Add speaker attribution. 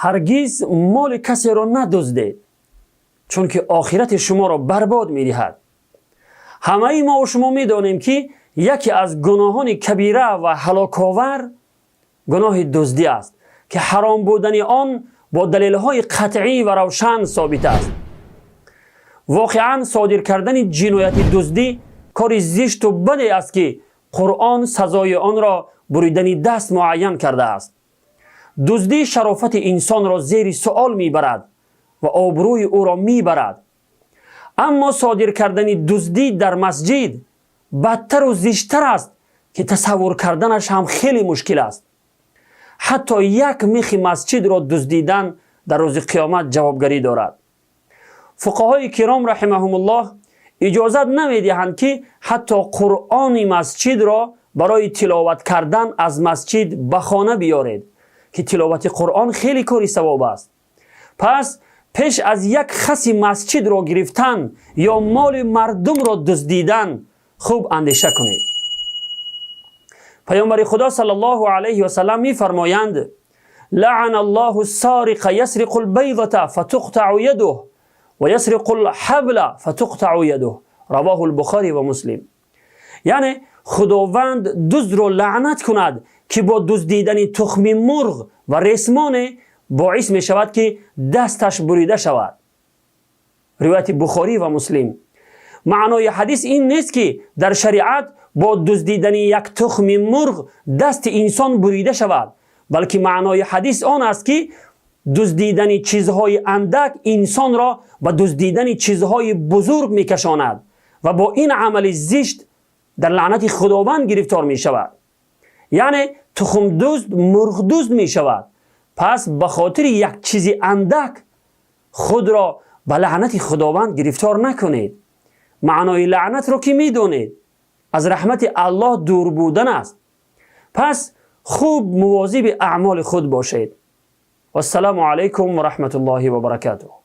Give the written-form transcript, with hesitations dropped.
Speaker 1: Ҳаргиз моли касеро надуздед, чунки охирати шуморо барбод медиҳад. Ҳамаи мо шумо медонем, ки яке аз гуноҳони кабира ва ҳалоковар гуноҳи дуздӣ аст, ки ҳаром будани он бо далелҳои қатъӣ ва равшан собит аст. Воқеан, содир кардани ҷинояти дуздӣ кори зишту баде аст, ки Қуръон сазои онро буридани даст муайян кардааст. Дуздӣ шарофати инсонро зери суол мебарад ва обрӯи ӯро мебарад. Аммо содир кардани дуздӣ дар масҷид бадтару зиштар аст, ки тасаввур карданаш ҳам хеле мушкил аст. Ҳатто як михи масҷидро дуздидан дар рӯзи қиёмат ҷавобгарӣ дорад. Фуқаҳои киром раҳимаҳумуллоҳ иҷозат намедиҳанд, ки ҳатто Қуръони масҷидро барои тиловат кардан аз масҷид ба хона биёред, ки тиловати Қуръон хеле кори савоб аст. Пас пеш аз як хаси масҷидро гирифтан ё моли мардумро дуздидан хуб андеша кунед. Паёмбари Худо саллаллоҳу алайҳи васаллам мефармоянд: لعن الله السارق يسرق البيضة فتقطع يده ويسرق الحبل فتقطع يده. رواه البخاري ومسلم. Яъне Худованд дуздро лаънат кунад, ки бо дуздидани тухми мурғ ва ресмоне боис мешавад, ки дасташ бурида шавад. Ривояти Бухорӣ ва Муслим. Маънои ҳадис ин нест, ки дар шариат бо дуздидани як тухми мурғ дасти инсон бурида шавад, балки маънои ҳадис он аст, ки дуздидани чизҳои андак инсонро ба дуздидани чизҳои бузург мекашонад ва бо ин амали зишт дар лаънати Худованд гирифтор мешавад. Яъне тухмдузд мурғдузд мешавад. Пас ба хотири як чизи андак худро ба лаънати Худованд гирифтор накунед. Маънои лаънатро ки медонед, аз раҳмати Аллоҳ дур будан аст. Пас хуб мувозиби аъмоли худ бошед. Вассалому алайкум ва раҳматуллоҳи ва баракатуҳ.